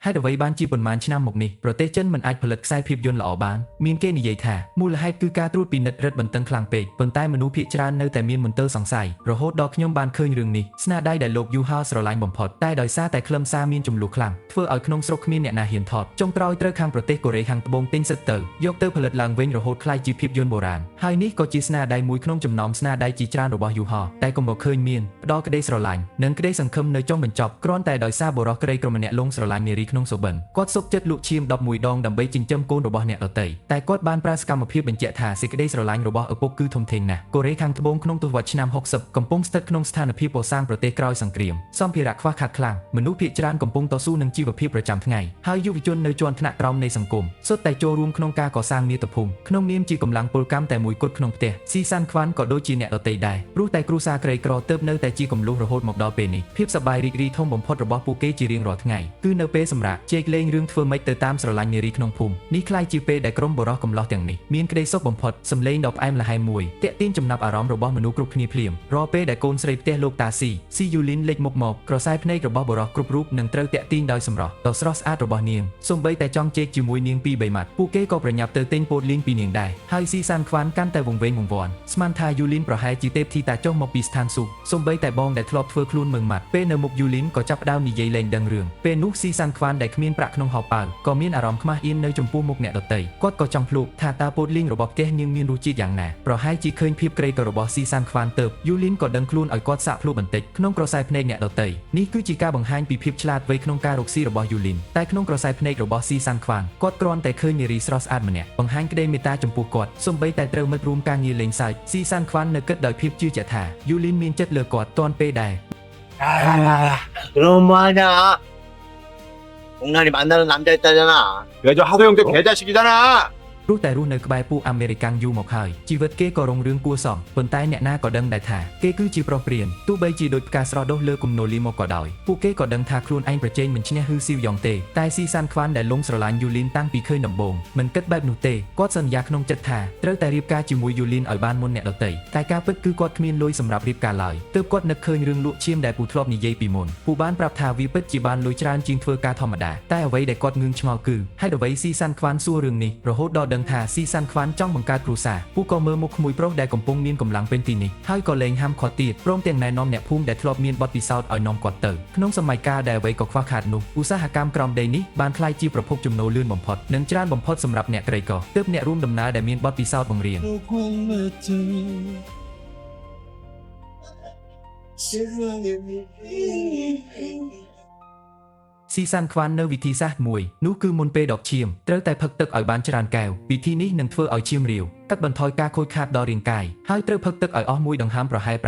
ហេតុអ្វីបានជាប៉ុន្មានឆ្នាំមកនេះប្រទេសចិនមិនអាចផលិតខ្សែភាពយន្តល្អបានមានគេនិយាយថាមូលហេតុគឺការត្រួតពិនិត្យរឹតបន្តឹងខ្លាំងពេកប៉ុន្តែមនុស្សភាគច្រើននៅតែមានមន្ទិលសង្ស័យរហូតដល់ខ្ញុំបានឃើញរឿងនេះស្នាដៃដែលលោកយូហោស្រឡាញ់បំផុតតែដោយសារតែខ្លឹមសារមានចំនួនខ្លាំងធ្វើឲ្យក្នុងស្រុកគ្មានអ្នកណាហ៊ានថតចុងក្រោយត្រូវខាងប្រទេសកូរ៉េខាងត្បូងទិញសិទ្ធទៅយកទៅផលិតឡើងវិញរហូតក្លាយជាភាពយន្តបុរាណហើយនេះក៏ជាស្នាដៃមួយក្នុងចំណោមស្នាដៃជាច្រើនរបស់យូហោតែកុំមកឃើញមានផ្ដល់ក្តីស្រឡាញ់និងក្តីសង្ឃឹមនៅចុងបញ្ចប់គ្រាន់តែដោយសារបុរសក្រីក្រម្នាក់លងស្រឡាញ់នារីក្នុងសុបិនគាត់សុខចិត្តលក់ឈាម11ដងដើម្បីចិញ្ចឹមកូនរបស់អ្នកដទៃតែគាត់បានប្រើសកម្មភាពបញ្ជាក់ថាសេចក្តីស្រឡាញ់របស់ឪពុកគឺធំធេងណាស់កូរ៉េខាងត្បូងក្នុងទសវត្សរ៍ឆ្នាំ60កំពុងស្ថិតក្នុងស្ថានភាពកសាងប្រទេសក្រោយសង្គ្រាមសម្ភារៈខ្វះខាតខ្លាំងមនុស្សភាគច្រើនកំពុងតស៊ូនឹងជីវភាពប្រចាំថ្ងៃហើយយុវជននៅជាន់ថ្នាក់ក្រោមនៃសង្គមសុទ្ធតែចូលរួមក្នុងការកសាងមាតុភូមិក្នុងនាមជាកម្លាំងពលកម្មតែមួយគត់ក្នុងផ្ទះស៊ីសានខ្វាន់ក៏ដូចជាអ្នកដទៃដែរព្រោះតែគ្រួសារក្រីក្រទើបនៅតែជាគំលូរហូតមកដល់ពេលនេះភាពសប្បាយរីករាយធំបំផុតរបស់ពួកគេជារៀងរាល់ថ្ងៃគឺនៅពេលសម្រាកជែកលេងរឿងធ្វើម៉េចទៅតាមស្រឡាញ់នារីក្នុងភូមិនេះក្លាយជាពេលដែលក្រុមបុរសកំឡោះទាំងនេះមានក្តីសុខបំផុតសម្លេងដ៏ផ្អែមល្ហែមមួយទាក់ទាញចំណាប់អារម្មណ៍របស់មនុស្សគ្រប់គ្នាភ្លាមរាល់ពេលដែលកូនស្រីផ្ទះលោកតាស៊ីស៊ីយូលីនលេចមុខមកក្រសែភ្នែករបស់បុរសគ្រប់រូបនឹងត្រូវទាក់ទាញដោយសម្រស់ដ៏ស្រស់ស្អាតរបស់នាងសូម្បីតែចង់ជែកជាមួយនាងពីរបីម៉ាត់ពួកគេក៏ប្រញាប់ទៅទិញពោតលីងពីនាងដែរហើយស៊ីសានខ្វាន់កាន់តែវង្វេងវង្វាន់ស្មានថាយូលីនប្រហែលជាទេពធីតាចុះមកពីស្ថានសួគ៌សូម្បីតែបងដែលធ្លាប់ធ្វើខ្លួនមឹងម៉ាត់ពេលនៅមុខយូលីនក៏ចាប់ផ្ដើមនិយាយលែងដឹងរឿងពេលនោះស៊ីសានខ្វាន់ដែលគ្មានប្រាក់ក្នុងហោប៉ៅក៏មានអារម្មណ៍ខ្មាស់អៀននៅចំពោះមុខអ្នកដទៃគាត់ក៏ចង់ភ្លក់ថាតើពោតលីងរបស់ផ្ទះនាងមានរសជាតិយ៉ាងណាប្រហែលជាឃើញភាពក្រីក្ររបស់ស៊ីសានខ្វាន់ទៅយូលីនក៏ដឹងខ្លួនឲ្យគាត់សាកភ្លក់បន្តិចក្នុងក្រសែភ្នែកអ្នកដទៃនេះគឺជាការបង្ហាញពីភាពឆ្លាតវៃក្នុងការរកស៊ីរបស់យូលីនតែក្នុងក្រសែភ្នែករបស់ស៊ីសានខ្វាន់គាត់គ្រាន់តែឃើញនារីស្រស់ស្អាតម្នាក់បង្ហាញក្តីមេត្តាចំពោះគាត់សូម្បីតែត្រូវមិត្តរួមការងារលេងសើចស៊ីសានខ្វាន់នៅគិតដោយភាពជឿជាក់ថាយូលីនមានចិត្តលើគាត់ទាន់ពេលដែរ 아, 그럼 뭐하냐? 옥란이 만나는 남자 있다잖아. 야, 저 하도영 저 개자식이잖아. ព្រោះតែរស់នៅក្បែរពួកអាមេរិកាំងយូរមកហើយជីវិតគេក៏រុងរឿងគួរសមប៉ុន្តែអ្នកណាក៏ដឹងដែរថាគេគឺជាប្រុសព្រានទោះបីជាដូចផ្កាស្រស់ដុះលើគំនរលីមកក៏ដោយពួកគេក៏ដឹងថាខ្លួនឯងប្រជែងមិនឈ្នះហ៊ឺស៊ីវយ៉ងទេតែស៊ីសានខ្វាន់ដែលលងស្រឡាញ់យូលីនតាំងពីឃើញដំបូងមិនគិតបែបនោះទេគាត់សន្យាក្នុងចិត្តថាត្រូវតែរៀបការជាមួយយូលីនឲ្យបានមុនអ្នកដទៃតែការពិតគឺគាត់គ្មានលុយសម្រាប់រៀបការឡើយទើបគាត់នឹកឃើញរឿងលក់ឈាមដែលពូធ្លាប់និយាយពីមុនពូបានប្រាប់ថាវាពិតជាបានលុយច្រើនជាងធ្វើការធម្មតាតែអ្វីដែលគាត់ងឿងឆ្ងល់គឺហេតុអ្វីស៊ីសានខ្វាន់សួររឿងនេះរហូតដល់ដឹងថាស៊ីសានខ្វាន់ចង់បង្កើតគ្រួសារពូក៏មើលមុខក្មួយប្រុសដែលកំពុងមានកម្លាំងពេញទីនេះហើយក៏លែងហាមឃាត់ទៀតព្រមទាំងណែនាំអ្នកភូមិដែលធ្លាប់មានបទពិសោធន៍ឲ្យនាំគាត់ទៅក្នុងសម័យកាលដែលអ្វីក៏ខ្វះខាតនោះឧស្សាហកម្មក្រោមដីនេះបានក្លាយជាប្រភពចំណូលលឿនបំផុតនិងច្រើនបំផុតសម្រាប់អ្នកក្រីក្រទើបអ្នករួមដំណើរដែលមានបទពិសោធន៍បង្រៀន ស៊ីសានខ្វាន់នៅវិធីសាស្ត្រមួយនោះគឺមុនពេលដកឈាមត្រូវតែផឹកទឹកឲ្យបានច្រើនកែវវិធីនេះនឹងធ្វើឲ្យឈាមរាវកាត់បន្ថយការខូចខាតដល់រាងកាយហើយត្រូវផឹកទឹកឲ្យអស់មួយដង្ហើមប្រហែល7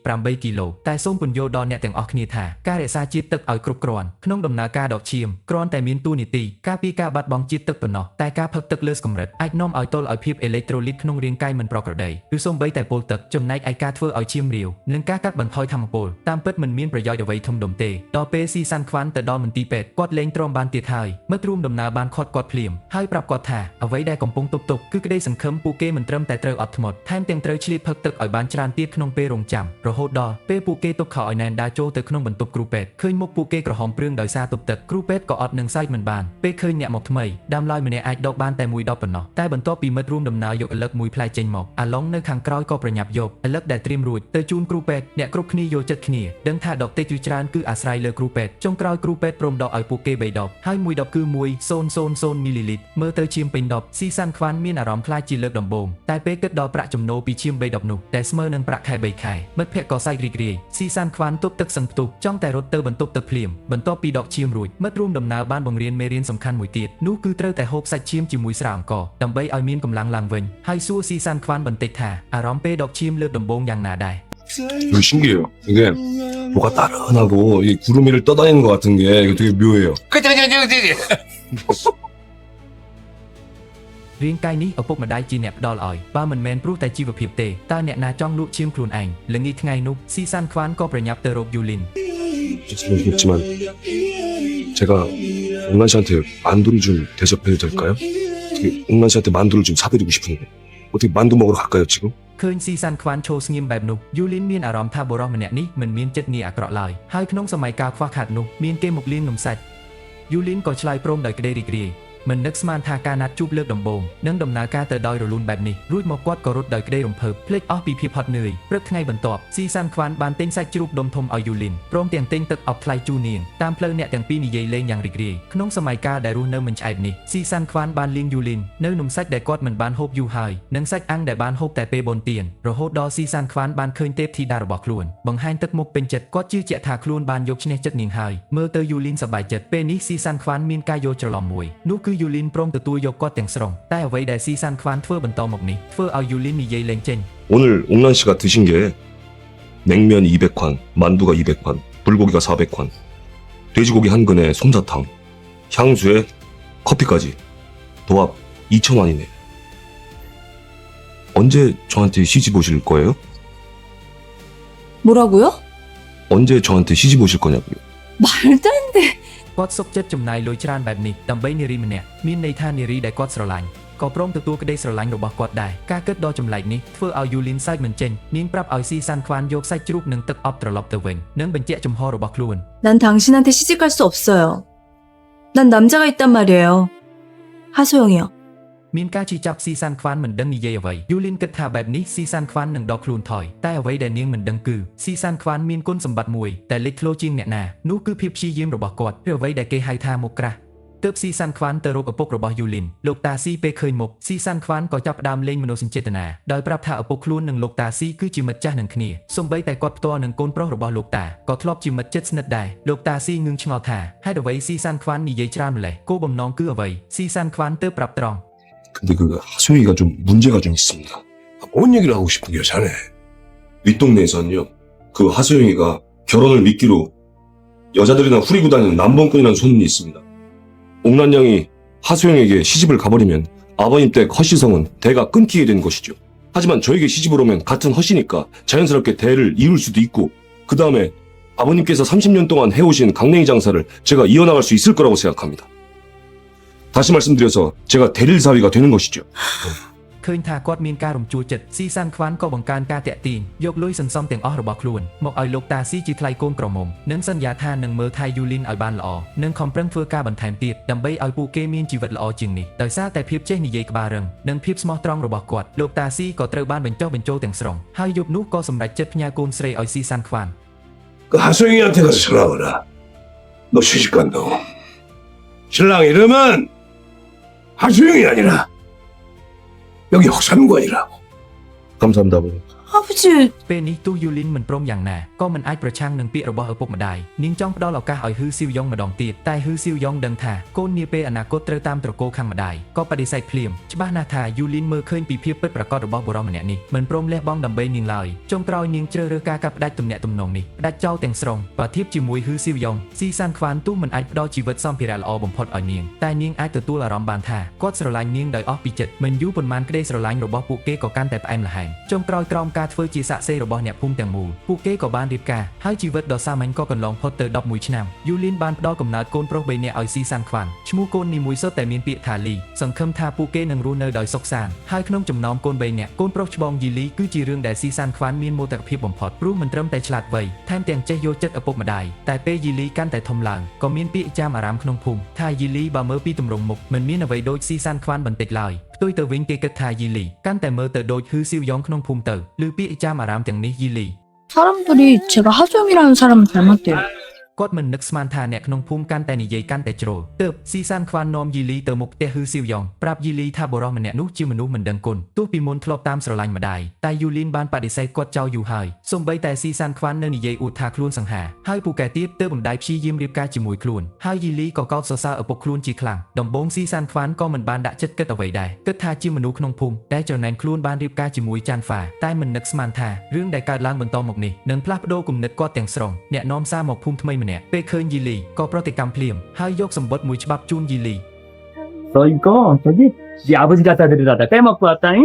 8គីឡូតែសូមពន្យល់ដល់អ្នកទាំងអស់គ្នាថាការរក្សាជាតិទឹកឲ្យគ្រប់គ្រាន់ក្នុងដំណើរការដកឈាមគ្រាន់តែមានតួនាទីការពារការបាត់បង់ជាតិទឹកប៉ុណ្ណោះតែការផឹកទឹកលើសកម្រិតអាចនាំឲ្យទល់ឲ្យភាពអេឡិចត្រូលីតក្នុងរាងកាយមិនប្រក្រតីឬសូម្បីតែពុលទឹកចំណែកឯការធ្វើឲ្យឈាមរាវនិងការកាត់បន្ថយថាមពលតាមពិតមិនមានប្រយោជន៍អ្វីធំដុំទេដល់ពេលស៊ីសានខ្វាន់ទៅដល់មន្ទីរពេទ្យគាត់លែងទ្រាំបានទៀតហើយមិត្តរួមដំណើរបានឃាត់គាត់ភ្លាមហើយប្រាប់គាត់ថាអ្វីដែលកំពុងទប់ទប់គឺក្តីសង្ឃឹមពួកគេមិនត្រឹមតែត្រូវអត់ធ្មត់ថែមទាំងត្រូវឆ្លៀតផឹកទឹកឲ្យបានច្រើនទៀតក្នុងពេលរងចាំរហូតដល់ពេលពួកគេទប់ខោឲ្យណែនដើរចូលទៅក្នុងបន្ទប់គ្រូពេទ្យឃើញមុខពួកគេក្រហមព្រឿងដោយសារទប់ទឹកគ្រូពេទ្យក៏អត់នឹងសើចមិនបានពេលឃើញអ្នកមកថ្មីដើមឡើយម្នាក់អាចដកបានតែមួយដបប៉ុណ្ណោះតែបន្ទាប់ពីមិត្តរួមដំណើរយកឪឡឹកមួយផ្លែចេញមកអាឡុងនៅខាងក្រោយក៏ប្រញាប់យកឪឡឹកដែលត្រៀមរួចទៅជូនគ្រូពេទ្យអ្នកគ្រប់គ្នាយល់ចិត្តគ្នាដឹងថាដកតិចឬច្រើនគឺអាស្រ័យលើគ្រូពេទ្យចុងក្រោយគ្រូពេទ្យព្រមដកឲ្យពួកគេ3ដបហើយមួយដបគឺ1000មីលីលីត្រមើលទៅឈាមពេញដបស៊ីសានខ្វាន់មានអារម្មណ៍ខ្លាចជាលើកដំបូងតែពេលគិតដល់ប្រាក់ចំណូលពីឈាម3ដបនោះតែស្មើនឹងប្រាក់ខែ3ខែមិត្តភក្តិក៏សើចរីករាយស៊ីសានខ្វាន់ទប់ទឹកសឹងផ្ទុះចង់តែរត់ទៅបន្ទប់ទឹកភ្លាមបន្ទាប់ពីដកឈាមរួចមិត្តរួមដំណើរបានបង្រៀនមេរៀនសំខាន់មួយទៀតនោះគឺត្រូវតែហូបសាច់ឈាមជាមួយស្រាអង្ករដើម្បីឲ្យមានកម្លាំងឡើងវិញហើយសួរស៊ីសានខ្វាន់បន្តិចថាអារម្មណ៍ពេលដកឈាមលើកដំបូងយ៉ាងណាដែរ 되게 신기해요. 이게 뭐가 따른하고 이 구름 위를 떠다니는 것 같은 게 이거 되게 묘해요. 그치, 그치, 그치, 그치. រាងកាយនេះឪពុកម្ដាយជាអ្នកផ្ដល់ឲ្យបើមិនមែនព្រោះតែជីវភាពទេតើអ្នកណាចង់លក់ឈាមខ្លួនឯងល្ងាចថ្ងៃនោះស៊ីសានខ្វាន់ក៏ប្រញាប់ទៅរកយូលីន 죄송했지만 제가 옥란 씨한테 만두를 좀 대접해도 될까요? 어떻게 옥란 씨한테 만두를 좀 사드리고 싶은데 어떻게 만두 먹으러 갈까요 지금? ឃើញស៊ីសានខ្វាន់ឈោស្ងៀមបែបនោះយូលីនមានអារម្មណ៍ថាបុរសម្នាក់នេះមិនមានចិត្តងាយអាក្រក់ឡើយហើយក្នុងសម័យកាលខ្វះខាតនោះមានគេមកលាងនំសាច់ យូលីនក៏ឆ្លើយព្រមដោយក្តីរីករាយមិននឹកស្មានថាការណាត់ជួបលើកដំបូងនឹងដំណើរការទៅដោយរលូនបែបនេះរួចមកគាត់ក៏រត់ដោយក្តីរំភើបភ្លេចអស់ពីភាពហត់នឿយព្រឹកថ្ងៃបន្ទាប់ស៊ីសានខ្វានបានទិញសាច់ជ្រូកដុំធំឲ្យយូលីនព្រមទាំងទិញទឹកអប់ថ្លៃជូននាងតាមផ្លូវអ្នកទាំងពីរនិយាយលេងយ៉ាងរីករាយក្នុងសម័យកាលដែលរស់នៅមិនឆ្អែតនេះស៊ីសានខ្វានបានលៀងយូលីននៅនំសាច់ដែលគាត់មិនបានហូបយូរហើយនិងសាច់អាំងដែលបានហូបតែពេលបុណ្យទានរហូតដល់ស៊ីសានខ្វានបានឃើញទេពធីតារបស់ខ្លួនបង្ហាញទឹកមុខពេញចិត្តគាត់ជឿជាក់ថាខ្លួនបានយកឈ្នះចិត្តនាងហើយមើលទៅយូលីនសប្បាយចិត្តពេលនេះស៊ីសានខ្វានមានការយល់ច្រឡំមួយនោះគឺយូលីនព្រមទទួលយកគាត់ទាំងស្រុងតែអ្វីដែលស៊ីសានខ្វានធ្វើបន្តមកនេះធ្វើឲ្យយូលីននិយាយលែងចេញ 오늘 옥란 씨가 드신 게 냉면 200환, 만두가 200환, 불고기가 400환, 돼지고기 한 근에 솜사탕, 향수에 커피까지 도합 2,000환이네. 언제 저한테 시집 오실 거예요? 뭐라고요? 언제 저한테 시집 오실 거냐고요? 말도 안 돼. គាត់សុខចិត្តចំណាយលុយច្រើនបែបនេះដើម្បីនារីម្នាក់មានន័យថានារីដែលគាត់ស្រឡាញ់ក៏ព្រមទទួលក្តីស្រឡាញ់របស់គាត់ដែរការគិតដ៏ចម្លែកនេះធ្វើឲ្យយូលីនសើចមិនចេញនាងប្រាប់ឲ្យស៊ីសានខ្វានយកសាច់ជ្រូកនិងទឹកអប់ត្រឡប់ទៅវិញនិងបញ្ជាក់ជំហររបស់ខ្លួន 난 당신한테 시집 갈 수 없어요. 난 남자가 있단 말이에요. 하소영이요. មានការឈឺចាប់ស៊ីសានខ្វានមិនដឹងនិយាយអ្វីយូលីនគិតថាបែបនេះស៊ីសានខ្វាននឹងដកខ្លួនថយតែអ្វីដែលនាងមិនដឹងគឺស៊ីសានខ្វានមានគុណសម្បត្តិមួយតែលេចធ្លោជាងអ្នកណានោះគឺភាពព្យាយាមរបស់គាត់ឬអ្វីដែលគេហៅថាមុខក្រាស់ទើបស៊ីសានខ្វានទៅរកឪពុករបស់យូលីនលោកតាស៊ីពេលឃើញមុខស៊ីសានខ្វានក៏ចាប់ផ្ដើមលេងមនោសញ្ចេតនាដោយប្រាប់ថាឪពុកខ្លួននិងលោកតាស៊ីគឺជាមិត្តចាស់នឹងគ្នាសូម្បីតែគាត់ផ្ទាល់និងកូនប្រុសរបស់លោកតាក៏ធ្លាប់ជាមិត្តជិតស្និទ្ធដែរលោកតាស៊ីងឿងឆ្ងល់ថាហេតុអ្វីស៊ីសានខ្វាននិយាយច្រើនម្ល៉េះគោលបំណងគឺអ្វីស៊ីសានខ្វានទើបប្រាប់ត្រង់ 근데 그 하소영이가 좀 문제가 좀 있습니다. 뭔 얘기를 하고 싶은 게 자네? 윗동네에서는요, 그 하소영이가 결혼을 미끼로 여자들이나 후리고 다니는 남봉꾼이라는 소문이 있습니다. 옥란양이 하소영에게 시집을 가버리면 아버님 댁 허씨성은 대가 끊기게 된 것이죠. 하지만 저에게 시집을 오면 같은 허씨니까 자연스럽게 대를 이을 수도 있고, 그 다음에 아버님께서 30년 동안 해오신 강냉이 장사를 제가 이어나갈 수 있을 거라고 생각합니다. 다시 말씀드려서 제가 대릴사위가 되는 것이죠. ឃើញថាគាត់មានការរំជួលចិត្តស៊ីសានខ្វានក៏បង្កើនការតាក់ទាញយកលុយសន្សំទាំងអស់របស់ខ្លួនមកឲ្យលោកតាស៊ីជាថ្លៃកូនក្រមុំនិងសន្យាថានឹងមើលថែយូលីនឲ្យបានល្អនិងខំប្រឹងធ្វើការបន្ថែមទៀតដើម្បីឲ្យពួកគេមានជីវិតល្អជាងនេះដោយសារតែភាពចេះនិយាយក្បាលរឹងនិងភាពស្មោះត្រង់របស់គាត់លោកតាស៊ីក៏ត្រូវបានបញ្ចុះបញ្ចូលទាំងស្រុងហើយយប់នោះក៏សម្រេចចិត្តផ្ញើកូនស្រីឲ្យស៊ីសានខ្វាន 그 하소영이한테 가서 전화 오라. 너 시집 간다고. 신랑 이름은 하소영이 아니라 여기 허삼관이라고. 감사합니다, 아버님. 아버지, ពេលនេះទោះយូលីនមិនព្រមយ៉ាងណាក៏មិនអាចប្រឆាំងនឹងពាក្យរបស់ឪពុកម្ដាយនាងចង់ផ្ដល់ឱកាសឲ្យហ៊ឺស៊ីវយ៉ងម្ដងទៀតតែហ៊ឺស៊ីវយ៉ងដឹងថាកូននាពេលអនាគតត្រូវតាមត្រកូលខាងម្ដាយក៏បដិសេធភ្លាមច្បាស់ណាស់ថាយូលីនមើលឃើញពីភាពពិតប្រាកដរបស់បុរសម្នាក់នេះមិនព្រមលះបង់ដើម្បីនាងឡើយចុងក្រោយនាងជ្រើសរើសការកាត់ផ្ដាច់ទំនាក់ទំនងនេះផ្ដាច់ចោលទាំងស្រុងបើធៀបជាមួយហ៊ឺស៊ីវយ៉ងស៊ីសានខ្វានទោះមិនអាចផ្ដល់ជីវិតសម្ភារៈល្អបំផុតឲ្យនាងតែនាងអាចទទួលអារម្មណ៍បានថាគាត់ស្រឡាញ់នាងដោយអស់ពីចិត្តមិនយូរប៉ុន្មានក្តីស្រឡាញ់របស់ពួកគេក៏កាន់តែផ្អែមល្ហែមចុងក្រោយក្រោមការធ្វើជាសាក្សីរបស់អ្នកភូមិទាំងមូលពួកគេក៏បានរៀបការហើយជីវិតដ៏សាមញ្ញក៏កន្លងផុតទៅ11ឆ្នាំយូលីនបានផ្ដល់កំណើតកូនប្រុស3នាក់ឲ្យស៊ីសានខ្វាន់ឈ្មោះកូននីមួយសុទ្ធតែមានពាក្យថាលីសង្ឃឹមថាពួកគេនឹងរស់នៅដោយសុខសាន្តហើយក្នុងចំណោមកូន3នាក់កូនប្រុសច្បងយីលីគឺជារឿងដែលស៊ីសានខ្វាន់មានមោទកភាពបំផុតព្រោះមិនត្រឹមតែឆ្លាតវៃថែមទាំងចេះយល់ចិត្តឪពុកម្ដាយតែពេលយីលីកាន់តែធំឡើងក៏មានពាក្យចាមអារាមក្នុងភូមិថាយីលីបើមើលពីទម្រង់មុខមិនមានអ្វីដូចស៊ីសានខ្វាន់បន្តិចឡើយផ្ទុយទៅវិញគេគិតថាយីលីកាន់តែមើលទៅដូចហ៊ឺស៊ីវយ៉ងក្នុងភូមិទៅឬពាក្យចាមអារាមទាំងនេះយីលី 사람들이 제가 하소영이라는 사람을 닮았대요. គាត់មិននឹកស្មានថាអ្នកក្នុងភូមិកាន់តែនិយាយកាន់តែជ្រុលទើបស៊ីសានខ្វាននាំយីលីទៅមុខផ្ទះហ៊ឺស៊ីវយ៉ងប្រាប់យីលីថាបុរសម្នាក់នោះជាមនុស្សមិនដឹងគុណទោះពីមុនធ្លាប់តាមស្រឡាញ់ម្ដាយតែយូលីនបានបដិសេធគាត់ចោលយូរហើយសូម្បីតែស៊ីសានខ្វាននៅនិយាយអួតថាខ្លួនសង្ហាហើយពូកែទៀតទើបបំដៃព្យាយាមរៀបការជាមួយខ្លួនហើយយីលីក៏កោតសរសើរឪពុកខ្លួនជាខ្លាំងដំបូងស៊ីសានខ្វានក៏មិនបានដាក់ចិត្តគិតអ្វីដែរគិតថាជាមនុស្សក្នុងភូមិដែលច្រណែនខ្លួនបានរៀបការជាមួយចាន់ហ្វាតែមិននឹកស្មានថារឿងដែលកើតឡើងបន្តមកនេះនឹងផ្លាស់ប្ដូរគំនិតគាត់ទាំងស្រុងអ្នកនាំសារមកភូមិថ្មីម្នាក់ពេលឃើញយីលីក៏ប្រតិកម្មភ្លាមហើយយកសម្បត្តិមួយច្បាប់ជូនយីលី 너 이거 저기 네 아버지 갖다 드리려다 빼먹고 왔다잉.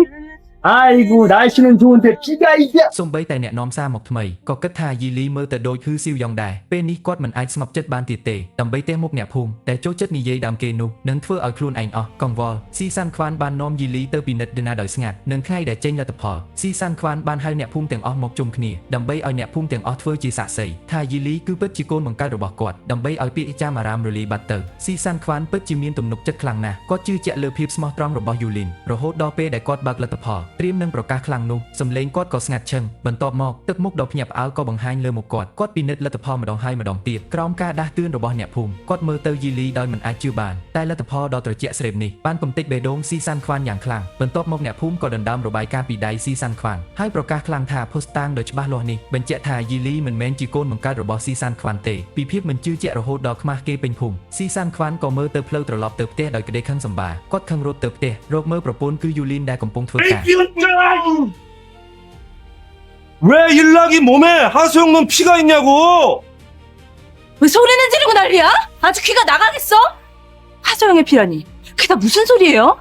아이고 날씨는 좋은데 비가 이게 សូម្បីតែអ្នកនាំសារមកថ្មីក៏គិតថាយីលីមើលទៅដូចហ៊ឺស៊ីវយ៉ងដែរពេលនេះគាត់មិនអាចស្ងប់ចិត្តបានទៀតទេដើម្បីទះមុខអ្នកភូមិដែលចូលចិត្តនិយាយដើមគេនោះនឹងធ្វើឲ្យខ្លួនឯងអស់កង្វល់ស៊ីសានខ្វានបាននាំយីលីទៅពិនិត្យដណាដោយស្ងាត់នឹងថ្ងៃដែលចេញលទ្ធផលស៊ីសានខ្វានបានហៅអ្នកភូមិទាំងអស់មកជុំគ្នាដើម្បីឲ្យអ្នកភូមិទាំងអស់ធ្វើជាសាក្សីថាយីលីគឺពិតជាកូនបង្កើតរបស់គាត់ដើម្បីឲ្យពាក្យចាមអារាមរលីបាត់ទៅស៊ីសានខ្វានពិតជាមានទំនុកចិត្តខ្លាំងណាស់គាត់ជឿជាក់លើភាពស្មោះត្រង់របស់យូលីនរហូតដល់ពេលដែលគាត់បើកលទ្ធផលត្រៀមនឹងប្រកាសខ្លាំងនោះសំឡេងគាត់ក៏ស្ងាត់ឈឹងបន្ទាប់មកទឹកមុខដ៏ភ្ញាក់ផ្អើលក៏បង្ហាញលើមុខគាត់គាត់ពិនិត្យលទ្ធផលម្ដងហើយម្ដងទៀតក្រោមការដាស់តឿនរបស់អ្នកភូមិគាត់មើលទៅយីលីដោយមិនអាចជឿបានតែលទ្ធផលដ៏ត្រជាក់ស្រេបនេះបានកំទេចបេះដូងស៊ីសានខ្វានយ៉ាងខ្លាំងបន្ទាប់មកអ្នកភូមិក៏ដណ្ដើមរបាយការណ៍ពីដៃស៊ីសានខ្វានហើយប្រកាសខ្លាំងថាភស្តុតាងដ៏ច្បាស់លាស់នេះបញ្ជាក់ថាយីលីមិនមែនជាកូនបង្កើតរបស់ស៊ីសានខ្វានទេពីភាពមិនជឿជាក់រហូតដល់ខ្មាស់គេពេញភូមិស៊ីសានខ្វានក៏មើលទៅផ្លូវត្រឡប់ទៅផ្ទះដោយក្តីខឹងសម្បាគាត់ខឹងរត់ទៅផ្ទះរកមើលប្រពន្ធគឺយូលីនដែលកំពុងធ្វើការ 왜 일락이 몸에 하소영 놈 피가 있냐고! 왜 소리는 지르고 난리야? 아주 귀가 나가겠어? 하소영의 피라니. 그게 다 무슨 소리예요?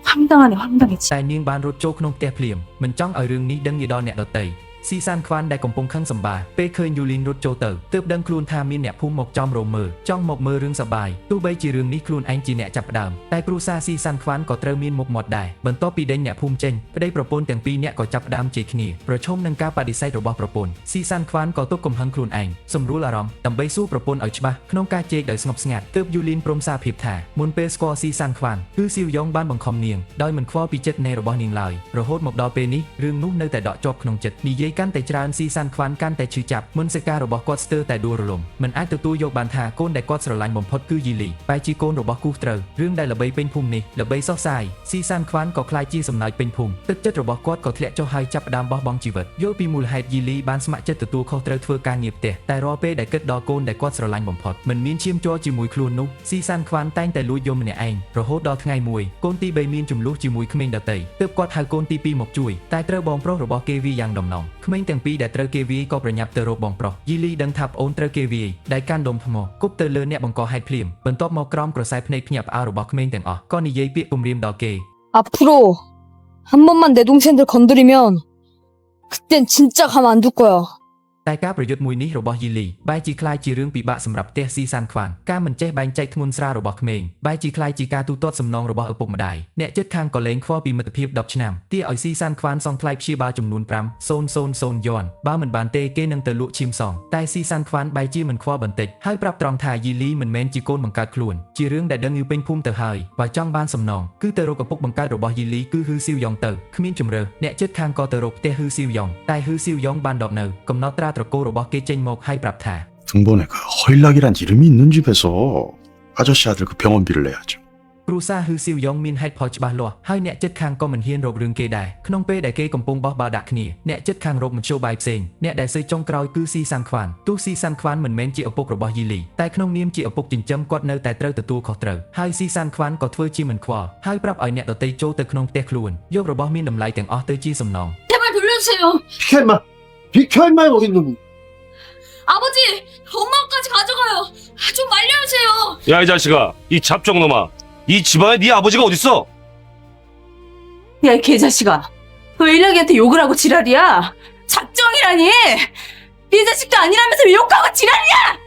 황당하네, 황당해. តែនាងបានរត់ចូលក្នុងផ្ទះភ្លាមមិនចង់ឲ្យរឿងនេះដឹងដល់អ្នកដទៃស៊ីសានខ្វានដែលកំពុងខឹងសម្បាពេលឃើញយូលីនរត់ចូលទៅទើបដឹងខ្លួនថាមានអ្នកភូមិមកចំរមមើលចង់មកមើលរឿងសប្បាយទោះបីជារឿងនេះខ្លួនឯងជាអ្នកចាប់ផ្ដើមតែគ្រួសារស៊ីសានខ្វានក៏ត្រូវមានមុខមាត់ដែរបន្ទាប់ពីដេញអ្នកភូមិចេញប្តីប្រពន្ធទាំងពីរនាក់ក៏ចាប់ផ្ដើមជេរគ្នាប្រឈមនឹងការបដិសេធរបស់ប្រពន្ធស៊ីសានខ្វានក៏ទប់កំហឹងខ្លួនឯងសម្រួលអារម្មណ៍ដើម្បីសួរប្រពន្ធឲ្យច្បាស់ក្នុងការជេរដោយស្ងប់ស្ងាត់ទើបយូលីនព្រមសារភាពថាមុនពេលស្គាល់ស៊ីសានខ្វានគឺស៊ីវយ៉ងបានបង្ខំនាងដោយមិនខ្វល់ពីចិត្តនៃរបស់នាងឡើយរហូតមកដល់ពេលនេះរឿងនោះនៅតែដក់ជាប់ក្នុងចិត្តនិយាយកាន់តែច្រើនស៊ីសានខ្វានកាន់តែឈឺចាប់មុនសិការបស់គាត់ស្ទើរតែដួលរលំមិនអាចទទួលយកបានថាកូនដែលគាត់ស្រឡាញ់បំផុតគឺយីលីបែរជាកូនរបស់គូសត្រូវរឿងដែលល្បីពេញភូមិនេះល្បីសោះសាយស៊ីសានខ្វានក៏ក្លាយជាសំណើចពេញភូមិទឹកចិត្តរបស់គាត់ក៏ធ្លាក់ចុះហើយចាប់ផ្ដើមបោះបង់ជីវិតយល់ពីមូលហេតុយីលីបានស្ម័គ្រចិត្តទទួលខុសត្រូវធ្វើការងារផ្ទះតែរាល់ពេលដែលគិតដល់កូនដែលគាត់ស្រឡាញ់បំផុតមិនមានឈាមជ័រជាមួយខ្លួននោះស៊ីសានខ្វានតែងតែលួចយំម្នាក់ឯងរហូតដល់ថ្ងៃមួយកូនទី3មានជម្លោះជាមួយក្មេងដទៃទើបគាត់ហៅកូនទី2មកជួយតែត្រូវបងប្រុសរបស់គេវាយយ៉ាងដំណំក្មេងទាំងពីរដែលត្រូវគេវាយក៏ប្រញាប់ទៅរកបងប្រុសយីលីដឹងថាប្អូនត្រូវគេវាយដែលកាន់ដុំថ្មគប់ទៅលើអ្នកបង្កហេតុភ្លាមបន្ទាប់មកក្រោមក្រសែភ្នែកភ្ញាក់ផ្អើលរបស់ក្មេងទាំងអស់ក៏និយាយពាក្យគំរាមដល់គេ 앞으로 한 번만 내 동생들 건드리면 그땐 진짜 가만 안 둘 거야. តែការប្រយុទ្ធមួយនេះរបស់យីលីបែរជាក្លាយជារឿងពិបាកសម្រាប់ផ្ទះស៊ីសានខ្វានការមិនចេះបែងចែកធ្ងន់ស្រាលរបស់ក្មេងបែរជាក្លាយជាការទូទាត់សំណងរបស់ឪពុកម្ដាយអ្នកជិតខាងក៏លែងខ្វល់ពីមិត្តភាព10ឆ្នាំទាឲ្យស៊ីសានខ្វានសងថ្លៃព្យាបាលចំនួន5000យួនបើមិនបានទេគេនឹងទៅលក់ឈាមសងតែស៊ីសានខ្វានបែរជាមិនខ្វល់បន្តិចហើយប្រាប់ត្រង់ថាយីលីមិនមែនជាកូនបង្កើតខ្លួនជារឿងដែលដឹងយូរពេញភូមិទៅហើយបើចង់បានសំណងគឺទៅរកឪពុកបង្កើតរបស់យីលីគឺហ៊ឺស៊ីវយ៉ងទៅគ្មានជំរើសអ្នកជិតខាងក៏ទៅរកផ្ទះហ៊ឺស៊ីវយ៉ងតែហ៊ឺស៊ីវយ៉ងបានដកនៅកំណត់ត្រាត្រកូលរបស់គេចេញមកហើយប្រាប់ថា 등본에 그 허일락이란 이름이 있는 집에서 아저씨 아들 그 병원비를 내야죠. គ្រួសារហ៊ឺស៊ីវយ៉ងមានហេតុផលច្បាស់លាស់ហើយអ្នកចិត្តខាងក៏មិនហ៊ានរករឿងគេដែរក្នុងពេលដែលគេកំពុងបោះបាល់ដាក់គ្នាអ្នកចិត្តខាងរកមធ្យោបាយផ្សេងអ្នកដែលសើចុងក្រោយគឺស៊ីសានខ្វានទោះស៊ីសានខ្វានមិនមែនជាឪពុករបស់យីលីតែក្នុងនាមជាឪពុកចិញ្ចឹមគាត់នៅតែត្រូវទទួលខុសត្រូវហើយស៊ីសានខ្វានក៏ធ្វើជាមិនខ្វល់ហើយប្រាប់ឲ្យអ្នកដទៃចូលទៅក្នុងផ្ទះខ្លួនយករបស់មានតម្លៃទាំងអស់ទៅជាសំណង 제발 돌려주세요. 비켜 임마 비켜 임마 여기 있는 아버지, 엄마까지 가져가요. 좀 말려주세요. 야, 이 자식아. 이 잡종놈아. 이 집안에 네 아버지가 어딨어? 야, 이 개자식아. 왜 일락이한테 욕을 하고 지랄이야? 작정이라니! 네 자식도 아니라면서 왜 욕하고 지랄이야!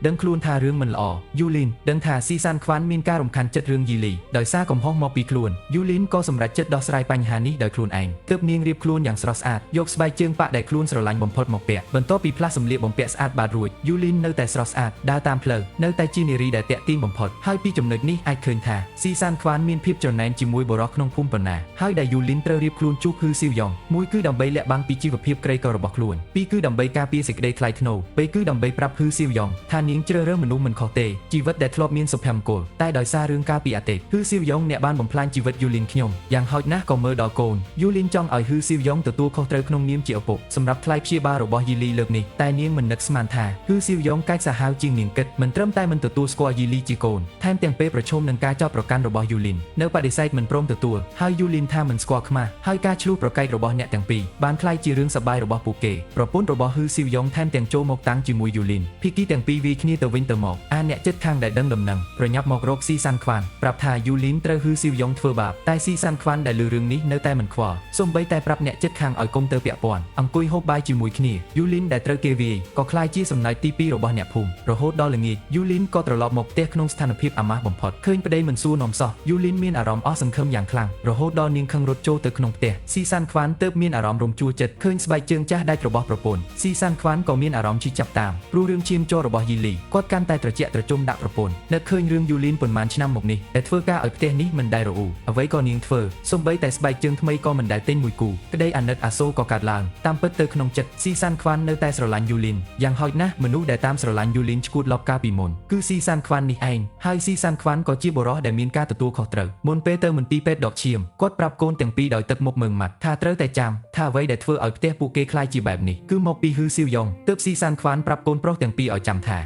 ដឹងខ្លួនថារឿងមិនល្អយូលីនដឹងថាស៊ីសានខ្វានមានការរំខានចិត្តរឿងយីលីដោយសារកំហុសមកពីខ្លួនយូលីនក៏សម្រេចចិត្តដោះស្រាយបញ្ហានេះដោយខ្លួនឯងទើបនាងរៀបខ្លួនយ៉ាងស្រស់ស្អាតយកស្បែកជើងប៉ាក់ដែលខ្លួនស្រឡាញ់បំផុតមកពាក់បន្ទាប់ពីផ្លាស់សម្លៀកបំពាក់ស្អាតបាតរួចយូលីននៅតែស្រស់ស្អាតដើរតាមផ្លូវនៅតែជានារីដែលទាក់ទាញបំផុតហើយពីចំណុចនេះអាចឃើញថាស៊ីសានខ្វានមានភាពច្រណែនជាមួយបុរសក្នុងភូមិប៉ុណ្ណាហើយដែលយូលីនត្រូវរៀបខ្លួនជួបគឺស៊ីវយ៉ងមួយគឺដើម្បីលាក់បាំងពីជីវភាពក្រីក្ររបស់ខ្លួនពីរគឺដើម្បីការពារសេចក្តីថ្លៃថ្នូរបីគឺដើម្បីប្រាប់ហ៊ឺស៊ីវយ៉ងថានាងជ្រើសរើសមនុស្សមិនខុសទេជីវិតដែលធ្លាប់មានសុភមង្គលតែដោយសាររឿងការពីអតីតហ៊ឺស៊ីវយ៉ងអ្នកបានបំផ្លាញជីវិតយូលីនខ្ញុំយ៉ាងហោចណាស់ក៏មើលដល់កូនយូលីនចង់ឲ្យហ៊ឺស៊ីវយ៉ងទទួលខុសត្រូវក្នុងនាមជាឪពុកសម្រាប់ថ្លៃព្យាបាលរបស់យីលីលើកនេះតែនាងមិននឹកស្មានថាហ៊ឺស៊ីវយ៉ងកាចសាហាវជាងនាងគិតមិនត្រឹមតែមិនទទួលស្គាល់យីលីជាកូនថែមទាំងពេលប្រឈមនឹងការចោទប្រកាន់របស់យូលីននៅបដិសេធមិនព្រមទទួលហើយយូលីនថាមិនស្គាល់ខ្មាស់ហើយការឆ្លោះប្រកែករបស់អ្នកទាំងពីរបានក្លាយជារឿងសប្បាយរបស់ពួកគេប្រពន្ធរបស់ហ៊ឺស៊ីវយ៉ងថែមទាំងចូលមកតាំងជាមួយយូលីនភាគីទាំងពីរវាយ គ្នាទៅវិញទៅមកអាអ្នកចិត្តខាងដែលដឹងដំណឹងប្រញាប់មករកស៊ីសាន់ខ្វាន់ប្រាប់ថាយូលីនត្រូវហ៊ឺស៊ីវយ៉ុងធ្វើបាបតែស៊ីសាន់ខ្វាន់ដែលឮរឿងនេះនៅតែមិនខ្វល់សូម្បីតែប្រាប់អ្នកចិត្តខាងឲ្យកុំទៅពាក់ព័ន្ធអង្គុយហូបបាយជាមួយគ្នាយូលីនដែលត្រូវគេវាយក៏ក្លាយជាសំណើចទី2របស់អ្នកភូមិរហូតដល់ល្ងាចយូលីនក៏ត្រឡប់មកផ្ទះក្នុងស្ថានភាពអាម៉ាស់បំផុតឃើញប្តីមិនសួរនាំសោះយូលីនមានអារម្មណ៍អស់សង្ឃឹមយ៉ាងខ្លាំងរហូតដល់នាងខឹងរត់ចូលទៅក្នុងផ្ទះស៊ីសាន់ខ្វាន់ទើបមានអារម្មណ៍រំជួលចិត្តឃើញស្បែកជើងចាស់ដាច់របស់ប្រពន្ធស៊ីសាន់ខ្វាន់ក៏មានអារម្មណ៍ឈឺចាប់តាមព្រោះរឿងឈាមជ័ររបស់យីលីគាត់កាន់តែត្រជាក់ត្រជុំដាក់ប្រពន្ធនឹកឃើញរឿងយូលីនប៉ុន្មានឆ្នាំមកនេះដែលធ្វើការឲ្យផ្ទះនេះមិនដែលរអ៊ូអ្វីក៏នាងធ្វើសូម្បីតែស្បែកជើងថ្មីក៏មិនដែលទិញមួយគូក្តីអាណិតអាសូរក៏កើតឡើងតាមពិតទៅក្នុងចិត្តស៊ីសាន់ខ្វាន់នៅតែស្រឡាញ់យូលីនយ៉ាងហោចណាស់មនុស្សដែលតាមស្រឡាញ់យូលីនឈួតលប់កាលពីមុនគឺស៊ីសាន់ខ្វាន់នេះឯងហើយស៊ីសាន់ខ្វាន់ក៏ជាបុរសដែលមានការទទួលខុសត្រូវមុនពេលទៅមន្ទីរពេទ្យដកឈាមគាត់ប្រាប់កូនទាំងពីរដោយទឹកមុខមើងម៉ាត់ថាត្រូវតែចាំថាអ្វីដែលធ្វើឲ្យផ្ទះពួកគេក្លាយជាបែបនេះគឺមកពីហ៊ឺស៊ីវយ៉ុងទើបស៊ីសាន់ខ្វាន់ប្រាប់កូនប្រុសទាំងពីរឲ្យចាំថា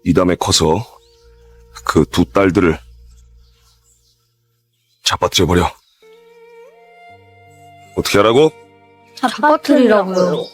이 다음에 커서 그 두 딸들을 잡아뜨려버려. 어떻게 하라고? 잡아뜨리라고요.